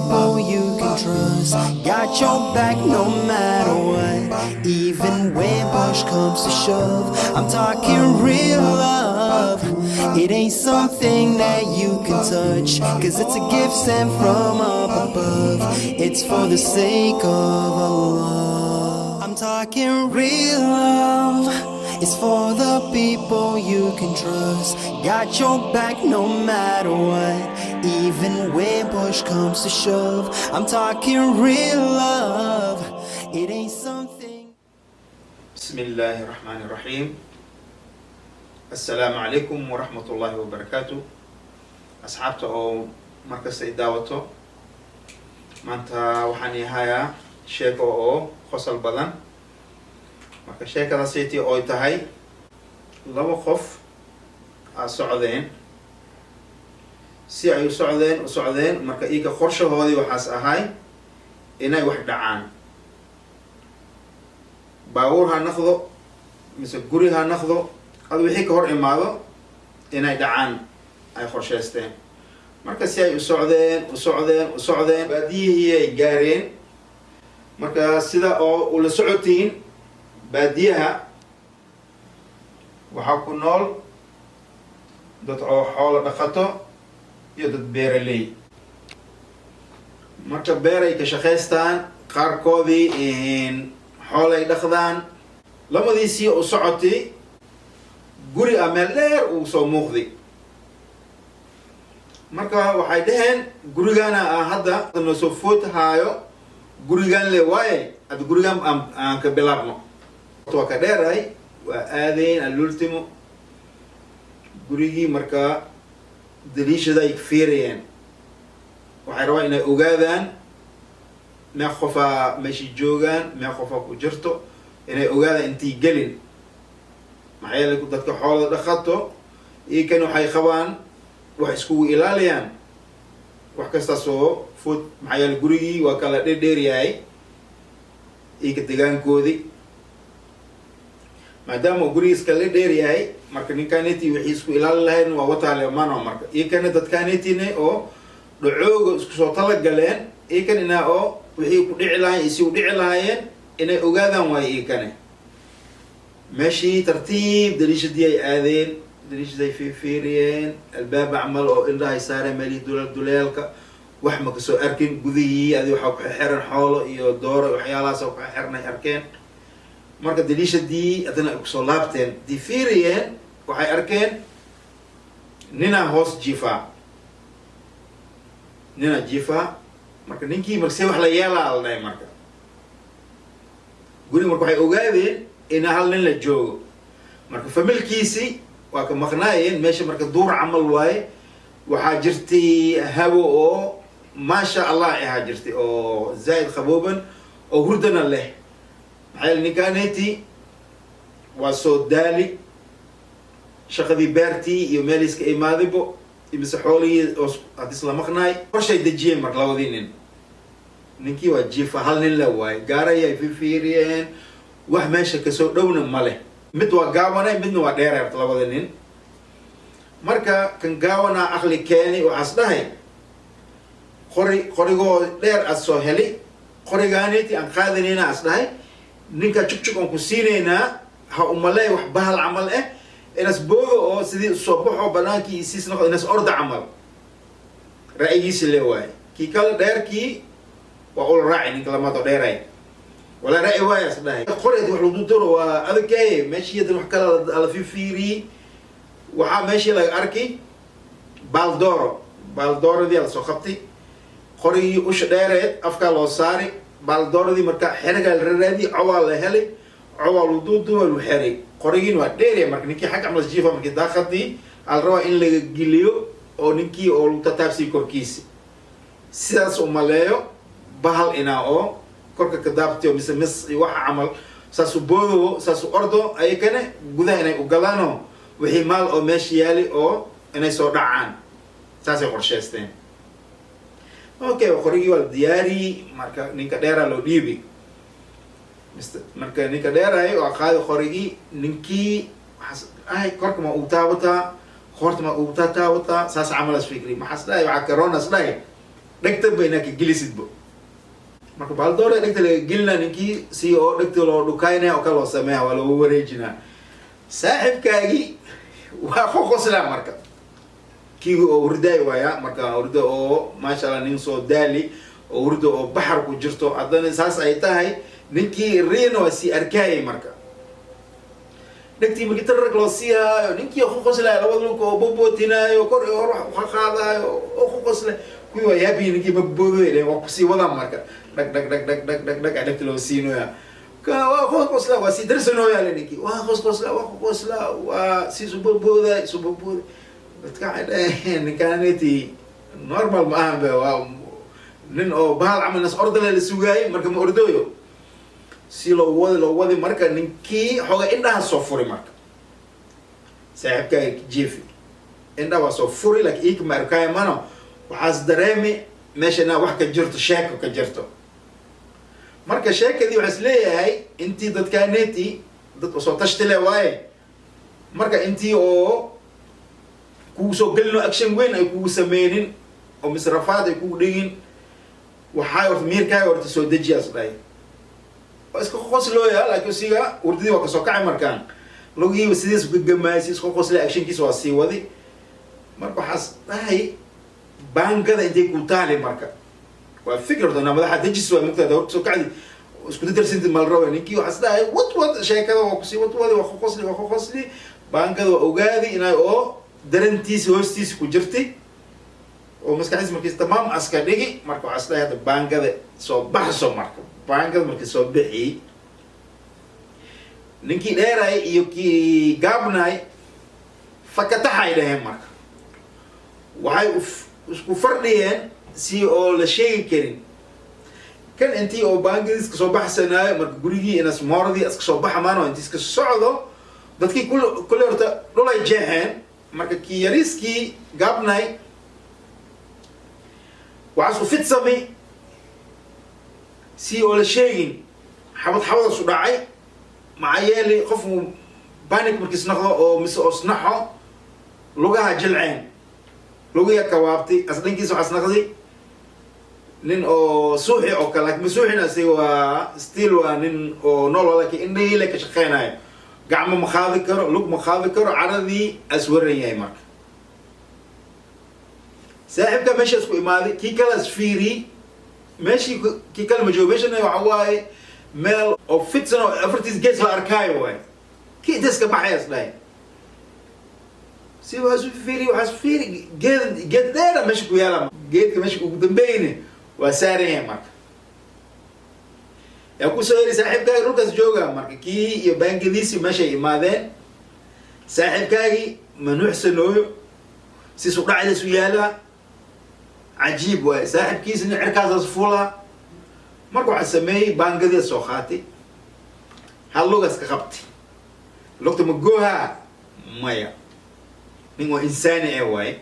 people you can trust. Got your back no matter what. Even when push comes to shove, I'm talking real love. It ain't something that you can touch, 'cause it's a gift sent from up above. It's for the sake of Allah. I'm talking real love. It's for the people you can trust. Got your back no matter what. Even when push comes to shove, I'm talking real love. It ain't something. بسم الله الرحمن الرحيم، السلام عليكم ورحمة الله وبركاته. Asxaabta oo markasta i daawato, maanta waxaan ihayaa sheeko oo qosol badan. Marka sheekadaasiti oy tahay laba qof aa socdeen. Si ay u socdeen, u socdeen, marka iika qorshahoodii waxaas ahay inay wax dhacaan, baabuur ha naqdo mise guri ha naqdo, ad wixii ka hor imaado inay dhacaan ay qorshaysteen. Marka si ay u socdeen, u socdeen, u socdeen, baadiyihii ay gaareen. Marka sida oo ula socotiin, baadiyaha waxaa ku nool dad oo xoolo dhaqato iyo dad beeraley. Marka beeray ka shaqaystaan, qaarkoodii xoolay dhaqdaan. Labadiisii u socotay, guri a meel dheer uu soo muuqday. Marka waxay dhaheen, "Gurigana aan hadda noo soo food haayo, gurigan le waaye, hadda gurigan aan ka bilaabno." Waa ka dheerahay, waa aadeen alultimo gurigii. Marka daliishada ay fiirayeen, waxay rabaan inay ogaadaan meeq qofaa meeshii joogaan, meeq qofaa ku jirto, inay ogaadaan intii gelin. Maxaa yeelay, dadka xoolada dhaqato iyo kan waxay qabaan wax iskugu ilaaliyaan wax kastaasoo food. Maxaa yeelay, gurigii waa kala dheerdheer yahay iyo ka degaankoodii. Maadaama uu gurigiis kala dheer yahay, marka ninkaneti wixii isku ilaali lahayn waa wataale mano. Marka iyo kana dadkanetine oo dhacooga isku soo talagaleen, iyo kan inaa oo wixii ku dhici lahayen iyo si u dhici lahaayeen inay ogaadaan waayo. Iyo kane meeshii tartiib daliishadii ay aadeen, daliishaday fiirfiiriyeen, albaab camal oo indhahay saareen, meelihii duleel duleelka wax ma kasoo arkin. Gudihii adi waxaa ku xiran xoolo iyo dooro, waxyaalahaas oo ku xirnay arkeen. Marka daliishadii haddana ay kusoo laabteen, dii fiiriyeen, waxay arkeen ninaa hoos jiifaa, ninaa jiifaa. Marka ninkii marka see wax la yeelaa la dhahay. Marka guriga marka waxay ogaadeen ina hal nin la joogo. Marka familkiisi waa ka maqnaayeen meesha. Marka duur camal waaye, waxaa jirtay hawo oo maasha Allah ahaa jirtay, oo zaaid qabooban oo hurdana leh. Maxaa yeele, ninkaneti waa soo daali, shaqadii beertii iyo meeliiska imaadibo mise xoolihii oo hadis la maqnaay. Qorshay dejiyeen marka labadii nin. Ninkii waa jiifa, hal nin le waaye, gaarayay fifiiriyeen, wax meesha kasoo dhowna ma leh. Mid waa gaabanay, midna waa dheereert, labada nin. Marka kan gaabanaa aqli keeni, waxaas dhahay, "Qori, qorigoo dheer aad soo heli, qorigaaniti aan qaadanayna," as dhahay, "ninka jugjug aan ku siinaynaa, ha umaley wax bahal camal eh, inas boodo oo sidii soo baxo banaankii isiis noqdo, inas orda camal." Ra'yigiisi le waaye. Kii kale dheerkii waa ula raaci ninka lamaad oo dheeray. "Wala ra'yi waay," as dhahay, "qoreed wax lagu duro waa adagay." Meeshii hadan wax kale la fifiiriyey, waxaa meeshii laga arkay baaldooro. Baaldooradii la soo qabtay, qorigii usha dheereed afkaa loo saari baaldooradii. Marka xerigaa la raraadiyey, cowaa la helay, cowaa lagu duuduuba, lagu xeray. Qorigiin waa dheerya. Marka ninkii xag camal jiifa, markii daaqadii aa la rabaa in laga geliyo oo ninkii oo lagu tataabsiyo korkiisi, sidaas u maleeyo bahal inaa oo korka ka daabtiyo mise mis iyo waxa camal, saasu boodo, saasu ordo, ayakane gudaha inay ugalaanoo wixii maal oo meesha yaali oo inay soo dhacaan, saasay qorshaysteen. Okay, qorigii waa la diyaariyey. Marka ninka dheeraa loo dhiibi. Marka ninka dheeraay waa qaadi qorigii. Ninkii waxaas ahay, "Korka ma ugu taabataa, qoorta ma ugu taabataa?" Saas camalas fikri. Maxaas dhahay, waxaa karonas dhahay. Dhegta ba inaa ka gelisidbo. Marka baaldoore dhegta laga gelinaa ninkii, si oo dhegta loo dhukaynaya oo kale loo sameeya, waa loogu wareejinaa. Saaxibkaagii waa qoqoslaa. Marka kii oo hurdaay waaya, marka hurdo oo, maasha Allah, nin soo daali oo hurdo oo baxar ku jirto, haddana saas ay tahay ninkii riina waa sii arkaayay. Marka dhegtii markii tararag loo siihaayo, ninkii ku qoslaayo, labada lug oo bobootinaayo, kor iyo hor wax uqaqaadaayo oo ku qoslay. Kuwii waa yaabiyi, ninkii maboodoy, waa kusii wadaa. Marka dhag dhag dhag dhag dhag dhag dhag a dhegta loo siinoya, waa ku qoslaa, waa sii darsanooyaa le. Ninkii waa qosqoslaa, waa ku qoslaa, waa sii subabooday subabooday. Dadka waxay dhaheen, ninkaaneti normal ma ahan be, waa nin oo bahal camal nas ordale la sugaayay. Marka ma ordooyo, si loo wadi loo wadi. Marka ninkii xooga indhaha soo furi. Marka saaxiibkaaga jiifi indhaha waa soo furi, laakiin ika ma arkaayo mano. Waxaas dareemi meesha inaa wax ka jirto, sheeko ka jirto. Marka sheekadii waxaa is leeyahay intii dadkaaneti dad soo tashtile waaye. Marka intii oo kugu soo gelino action weyn ay kugu sameynin oo misrafaad ay kugu dhigin, waxaa horta miirkaaga horta soo dejiyaas dhahay. Waa iska qoslooya, laakiin siga hurdadii waa kasoo kacay. Markaan lugihiiba sidiis gagamaay, si iska qoslay, actionkiisa waa sii wadi. Marka waxaas dhahay, baangada intay ku taali. Marka waa fikir horta naa madaxa dejis waa mugtaada horta soo kacdi isku dadarsinti mal rabo. Ninkii waxaas dhahay, wad wad sheekada, waa kusii wad wadi, waa ku qosli, waa ku qosli. Baangada waa ogaadi inay oo darantiisa hoostiisa ku jirtay oo maskaxdiisa markiis tamaam aska dhigi. Marka waxaa is dhahay, hadda baangada soo baxso. Marka baangada markii soo bixiyey, ninkii dheeray iyo kii gaabnaay fakataxay dhaheen. Marka waxay isku fardhiyeen si oo la sheegi karin kan intii oo baangadiis kasoo baxsanaayo. Marka gurigii inas moordii iska soo baxa maano, intii iska socdo, dadkii kule horta dhulay jeexeen. Marka kii yariiskii gaabnay waxaa isku fidsamay si oo la sheegin, xabad xabadasu dhacay. Maxaa yeelay, qofku panic markiis noqdo oo mise oo snaxo, lugaha jilceen, lugiya kawaabtay. As dhankiisa waxaas noqday nin oo suuxi oo kale, laakiin ma suuxin, asiga waa still waa nin oo nool, laakiin indhihii le ka shaqeynayo, gacmo ma qaadi karo, lug ma qaadi karo, caradii as waran yahay. Marka saaxiibka meesha isku imaaday, kii kale as fiiriyey, meeshii kii kale ma joogo. Meeshana waxa waaye meel oo fidsan oo afartiis gees la arkaayo waaye. Kii inta iska baxay as dhahay, si waxaas u fiiri, waxaas fiiri, geed geed dheera meesha ku yaala. Geedka meesha ugu dambeyne waa saaran yahay. Marka yaa kusoo yeri, saaxiibkaagi dhulkaas jooga. Marka kii iyo baangadiisii meeshay imaadeen, saaxiibkaagii manuuxsanooyo, siisu dhacdaisu yaalaa, cajiib waaye. Saaxiibkiisina cirkaasaas fuulaa. Marka waxaa sameeyey, baangadii soo qaatay, hal lugas ka qabtay. Lugta ma goohaa? Maya, nin waa insaani eh waaye.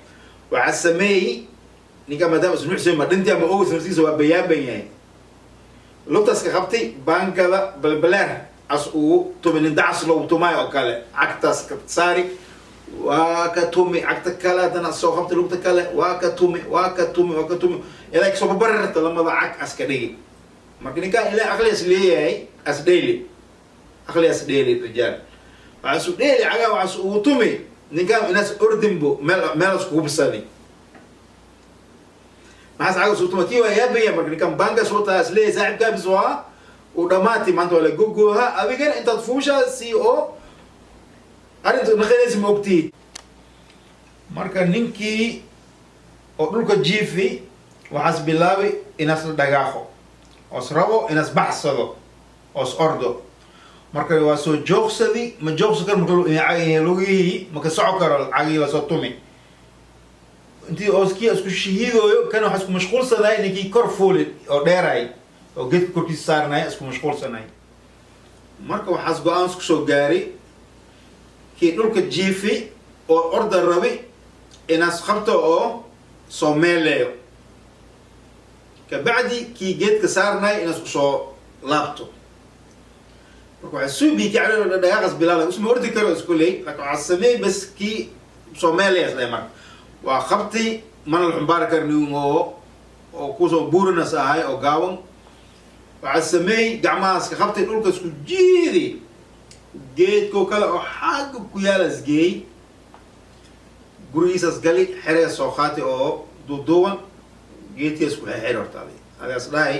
Waxaa sameeyey, ninka maadaama isnuuxsay, ma dhintii ama ogs naftiisa waa bayaaban yahay, lugtaas ka qabtay, baangada balbalaar as uu tumi, nin dacas loogu tumaayo oo kale, cagtaas ka saari, waa ka tumi. Cagta kale haddana soo qabtay, lugta kale waa ka tumi, waa ka tumi, waa ka tumi, ilaa kasoo babararta lamada cag as ka dhigi. Marka ninkaan ilaa aqli as leeyahay, as dheyli, aqli as dheeli rijaal, waxaasu dheeli cagaa, waxaas ugu tumi ninkaan inaas ordinbo meel meelas kugu bisadi, maxaas caga suu tuma. Kii waa yaabaya. Marka ninkaan baankas wataa, as leeyahay saaxiibkaabis waa uu dhamaatay, maanta waa la gogooha, adigana intaad fuushaa si oo arrinta naqanaysa ma ogtiid. Marka ninkii oo dhulka jiifi waxaas bilaabay inaas la dhagaaqo, oos rabo inaas baxsado, oos ordo. Marka waa soo joogsadi, ma joogsan karo. Marka lugihii maka soco karo, cagihii waa soo tumi. Intii ooskii isku shahiidooyo, kan waxaa isku mashquulsanay ninkii kor fuuli oo dheeray oo geedka korkiisa saarnaya isku mashquulsanay. Marka waxaas go-aan isku soo gaaray, kii dhulka jiifi oo orda rabi inaas qabto oo soo meeleeyo, kabacdi kii geedka saarnay inaas kusoo laabto. Marka waxaa suubi kii calo dhagaaqas bilaala, usma ordi karo isku ley, laakiin waxaa sameey bas kii soo meeleeya isdhahay. Marka waa qabti, mana la xumbaari karo nin oo Oo kusoo buurinas ahay oo gaaban. Waxaa sameey, gacmahaas ka qabtay, dhulka isku jiidi, geedkoo kale oo xagga ku yaalas geey, gurigiisas gali, xeree soo qaatay oo duuduuban, geedkaas ku xerxer. Horta adi adigaas dhahay,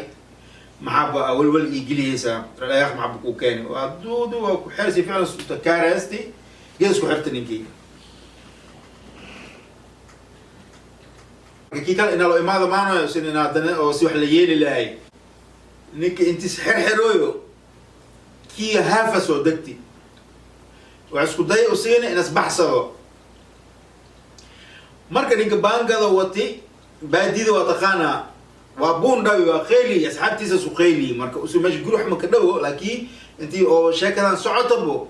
maxaaba awalwal ii geliyeysaa? Dhadhayaaq maxaaba kuu keeni? Waa duudu, waa ku xer si fiican takaaraysti, geed isku xirta ninkii. Kii kale inaa loo imaado maanayo sin inaa dane oo si wax la yeeli lahay. Ninka intiis xerxerooyo, kii haafa soo degti, wax isku day u siina inas baxsado. Marka ninka baangada wati, baadida waa taqaanaa, waa buundhawi, waa qeyli, asxaabtiisa su qeyli. Marka usu meesha guri wax ma ka dhawo, laakiin intii oo sheekadan socotabo,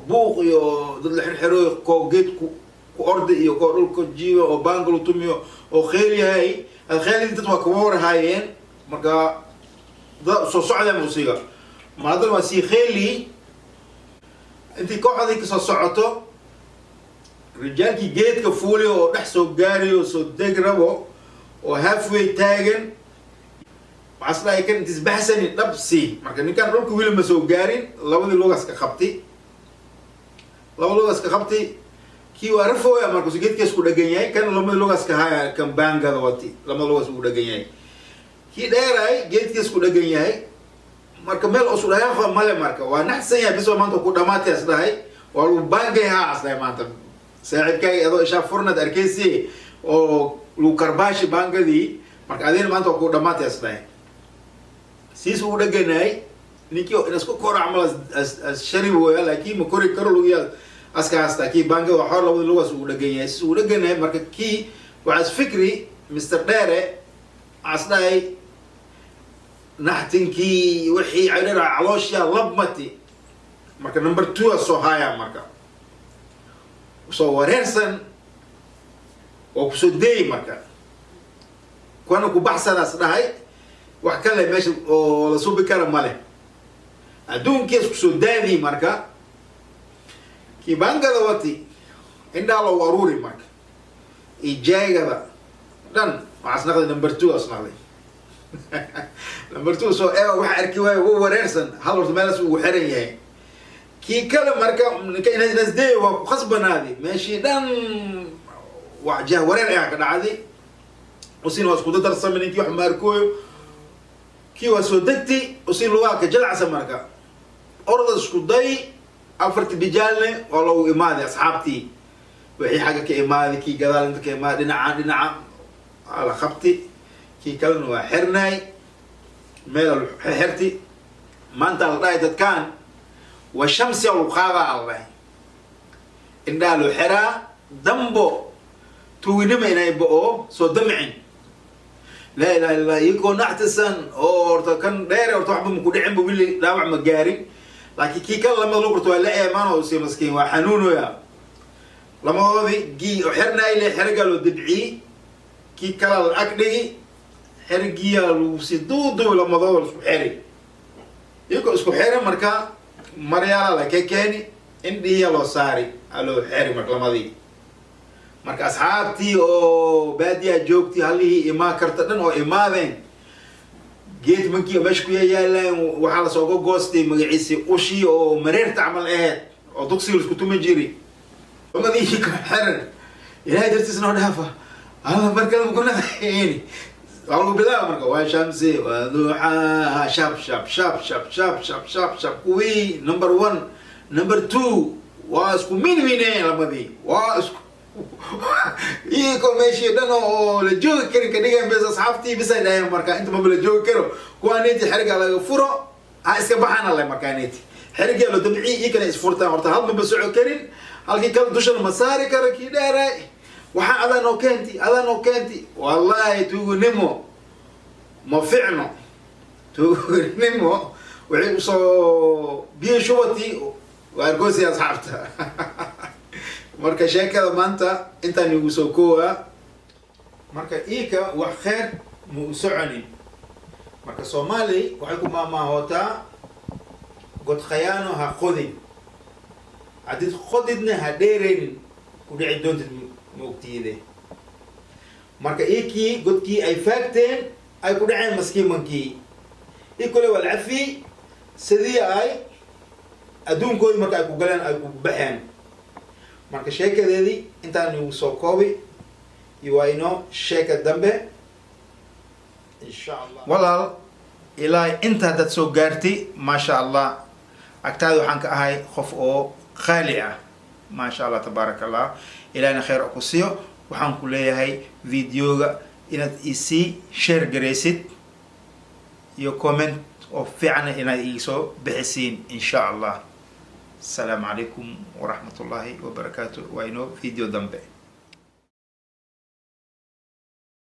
buuq iyo dad la xirxirooyo, koo geed ku orda iyo koo dhulka jiiba oo baangalu tumiyo oo kheyl yahay, kheylidii dad waa kawa warhaayeen. Marka dad soo socdeen usiga ma haddana waa sii kheyli. Intii kooxdii kasoo socoto, rijaalkii geedka fuuliyo oo dhex soo gaariyo, soo deg rabo oo halfway taagan, waxaa is dhahay kan intiis baxsani dhabsi. Marka ninkan dhulka wili ma soo gaarin, labadii lugas ka qabti, laba lugas ka qabti. Kii waa rafooya, markusu geedkaas ku dhagan yahay. Kan lamada lugas ka haya, kan baangada wati, lamada lugas ugu dhagan yahay. Kii dheeraay geedkaas ku dhagan yahay. Marka meel usu dhayaafa male. Marka waa naxsan yahay, bis waa maanta ku dhamaatay as dhahay, waa lagu baangay haa as dhahay. Maanta saaxiibkaaga adoo ishaa furnad arkaysi oo lagu karbaashi baangadii, marka adina maanta waa ku dhamaatay as dhahay. Siis ugu dhaganaay ninkii in isku koro camal as shari wooya, laakiin ma kori karo, lugiyaa aska hasta. Kii baangada waa xoor, labada lugaas ugu dhagan yahay, siis ugu dhaganahay. Marka kii waxaa is fikri Mr Dheere as dhahay, naxtinkii wixii cadhara caloosha labmati. Marka number 2 a soo haaya, marka soo wareersan waa kusoo deey. Marka kuwana ku baxsanaas dhahay, wax kale meesha oo la subi kara male, adduunkiis kusoo daadii. Marka kii baangada wati indhaa loogu aruuri, marka ijaagada dhan waxaas naqday number 2, as naqday number 2. Soo ewa waxa arki waayo, wuu wareersan, hal horta meelaas ugu xiran yahay kii kale. Marka ninka inasdeey waa ku khasbanaaday, meeshii dhan wax jah wareer ayaa ka dhacday. Usin waa isku dadarsamay ninkii, wax maarkooyo. Kii waa soo degti, usin lugaha ka jalacsa. Marka orda isku day, afarti bijaalne waa loogu imaaday. Asxaabtii wixii xagga ka imaaday, kii gadaal inta ka imaaday, dhinaca dhinaca waa la qabti. Kii kalena waa xirnaay, meel xirti. Maanta la dhahay dadkan waa shamsi lagu qaadaa, la dhahay indhaha loo xiraa, dambo tuuginima inay bo-o soo damcin. Laa ilaha illa allah, iyagoo nactisan oo horta kan dheer horta waxba maku dhicinba, wili dhaawac ma gaarin, laakiin kii kale lamada lug horta waa la eemaan oo si maskiin waa xanuunoya. Lamadoodii gii oo xirnaay le, xerigaa loo dabciyey, kii kala la ag dhigi, xerigiyaa lagu si duuduubi, lamadooda la isku xeri. Iyagoo isku xeri, marka maryaala la ka keeni, indhihiya loo saari, aa loo xeri. Marka lamadii, marka asxaabtii oo baadiyaa joogtay, halihii imaan karta dhan oo imaadeen, geed mankii oo meesha ku yaalaan waxaa lasooga goostay magaciisi ushii oo mareerta camal aheyd oo dugsiga laisku tumi jiri. Lamadii ka xiran, Ilaahay dartiis noo dhaafa, alla markale makunaqayni, waa lagu bilaaba. Marka waa shamsi, waa duxaaha, shab shab shab shab shab shab shab shab. Kuwii number 1, number 2 waa isku minmineen lamadii, waa isku iyagoo meeshii dhan oo la joogi karin ka dhigayn bes. Asxaabtii bisay dhaheen, marka inta maba la joogi karo, kuwaa neti xeriga laga furo, ha iska baxaan alle. Markaa neti xerigaa loo dabciy, iyo kana isfurtaan. Horta hal maba soco karin, halkii kale dushana ma saari karo. Kii dheeraay, waxaa adaa noo keenti, adaa noo keenti. Wallahi tuugunimo ma ficno, tuugunimo waxay usoo biyo shubati waa argoosi asxaabta. Marka sheekada maanta intaan igu soo koowaa. Marka iika wax kheer ma u soconin. Marka Soomaali waxay ku maamaahootaa, god khayaano ha qodin, haddid qodidna ha dheeraynin, ku dhici doontid ma ogtiide. Marka iikii godkii ay faagteen. Ay ku dhaceen maskiimankii i kole waa la cafiyey. Sidii ay adduunkoodii marka ay ku galeen, ay ku baxeen. Marka sheekadeedii intaan igu soo koobi iyo waa inoo sheeka dambe, insha Allah. Walaal, ilaa inta haddaad soo gaartay, maasha Allah, agtaada waxaan ka ahay qof oo qaali ah. Maasha Allah, tabaaraka Allah. Ilahina khayr ku siiyo. Waxaan ku leeyahay videoga inaad isii share garaysid iyo comment oo fiicana inaad iisoo bixisiin, insha Allah. Asalaamu calaykum waraxmat ullahi wabarakaatu. Waa inoo video dambe.